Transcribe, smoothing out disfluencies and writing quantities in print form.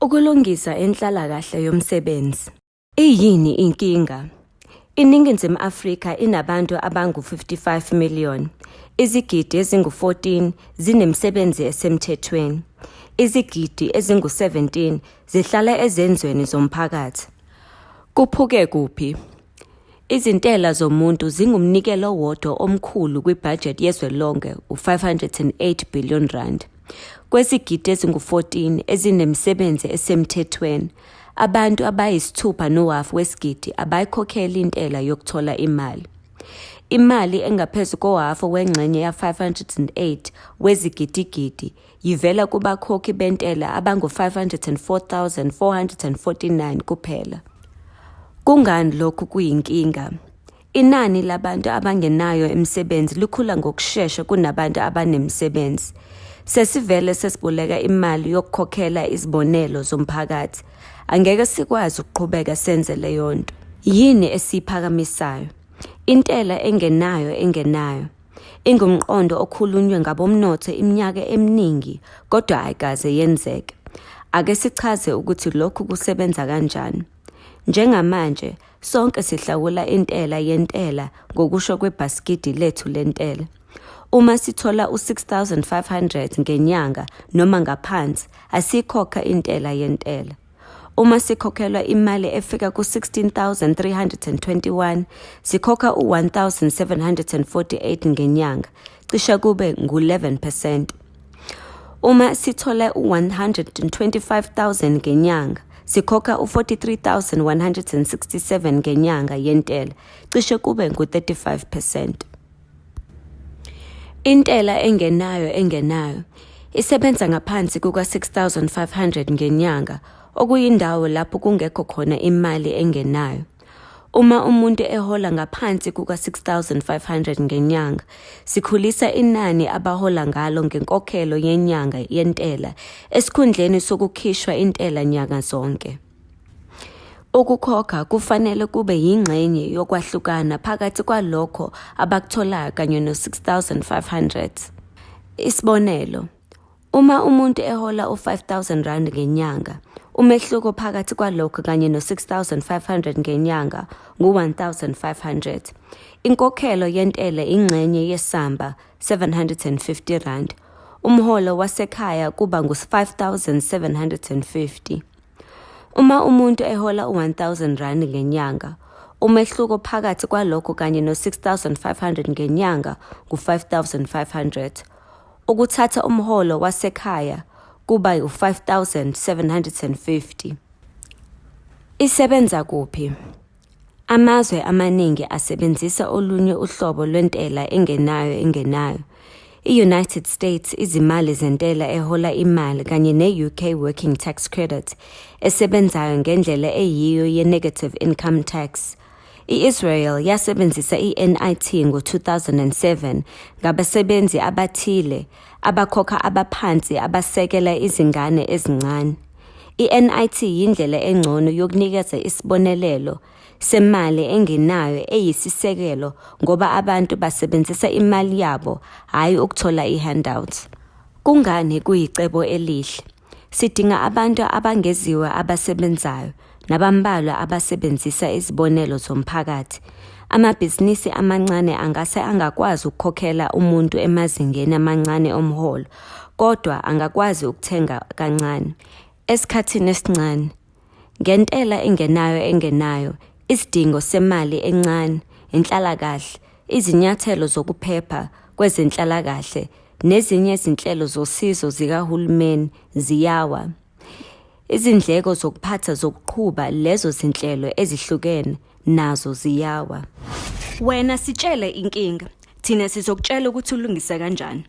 Ukulungisa inhlalakahle yomsebenzi. Iyini inkinga? INingizimu Afrika inabantu abangu-55 million. Izigidi ezingu-14 zinemisebenzi esemthethweni. Izigidi ezingu-17 zihlala ezenzweni zomphakathi. Kuphuke kuphi? Izintela zomuntu zingumnikelo owodwa omkhulu kwibhajethi yezwe lonke u-R508 billion. Kwezigidi ezingu-14 ezinemisebenzi esemthethweni, abantu abayisithupha nohhafu wesigidi abayikhokheli intela yokuthola imali. Imali engaphezu kohhafu wengxenye ya-508 wezigidigidi yivela kubakhokhi bentela abangu-504 449 kuphela. Kungani lokhu kuyinkinga? Inani labantu abangenayo imisebenzi likhula ngokushesha kunabantu abanemisebenzi. Sesivele sesiboleka imali yokukhokhela izibonelo zomphakathi. Angeke sikwazi ukuqhubeka senze leyo nto. Yini esiyiphakamisayo? Intela engenayo engenayo. Ingumqondo okhulunywe ngabomnotho iminyaka eminingi kodwa ayikaze yenzeke. Ake sichaze ukuthi lokhu kusebenza kanjani. Njengamanje, sonke sihlawula intela yentela ngokusho kwebhasikidi lethu lentela. Uma sithola u-6 500 ngenyanga noma ngaphansi, asiyikhokha intela yentela. Uma sikhokhelwa imali efika ku-16 321, sikhokha u-1 748 ngenyanga, cishe kube ngu-11 percent. Uma sithola u-125 000 ngenyanga, sikhokha u-43 167 ngenyanga yentela, cishe kube ngu-35 percent. Intela engenayo engenayo isebenza ngaphansi kuka-6 500 ngenyanga okuyindawo lapho kungekho khona imali engenayo. Uma umuntu ehola ngaphansi kuka-6 500 ngenyanga, sikhulisa inani abahola ngalo ngenkokhelo yenyanga yentela esikhundleni sokukhishwa intela nyanga zonke. Ukukhokha kufanele kube yingxenye yokwahlukana phakathi kwalokho abakutholayo kanye no-6 500. Isibonelo, uma umuntu ehola u-R5 000 ngenyanga, umehluko phakathi kwalokho kanye no-6 500 ngenyanga ngu-1 500. Inkokhelo yentela ingxenye yesamba R750. Umholo wasekhaya kuba ngu-5 750. Uma umuntu ehola u-R1 000 ngenyanga, umehluko phakathi kwalokho kanye no-6 500 ngenyanga ngu-5 500. Ukuthatha umholo wasekhaya kuba u-5 750. Isebenza kuphi? Amazwe amaningi asebenzisa olunye uhlobo lwentela engenayo engenayo. I-United States izimali zentela ehola imali kanye ne-UK Working Tax Credit esebenzayo ngendlela eyiyo ye-negative income tax. I-Israel yasebenzisa i-NIT ngo-2007 ngabasebenzi abathile abakhokha abaphansi abasekela izingane ezincane. I-NIT yindlela engcono yokunikeza isibonelelo semali engenayo eyisisekelo ngoba abantu basebenzisa imali yabo hhayi ukuthola i-handout. Kungani kuyicebo elihle? Sidinga abantu abangeziwe abasebenzayo nabambalwa abasebenzisa izibonelo zomphakathi. Amabhizinisi amancane angase angakwazi ukukhokhela umuntu emazingeni amancane omholo, kodwa angakwazi ukuthenga kancane. Esikhathini esincane, ngentela engenayo engenayo, isidingo semali encane, inhlalakahle, izinyathelo zokuphepha kwezenhlalakahle nezinye izinhlelo zosizo zikahulumeni ziyawa. Izindleko zokuphatha zokuqhuba lezo zinhlelo ezihlukene nazo ziyawa. Wena sitshele inkinga, thina sizokutshela ukuthi ulungise kanjani.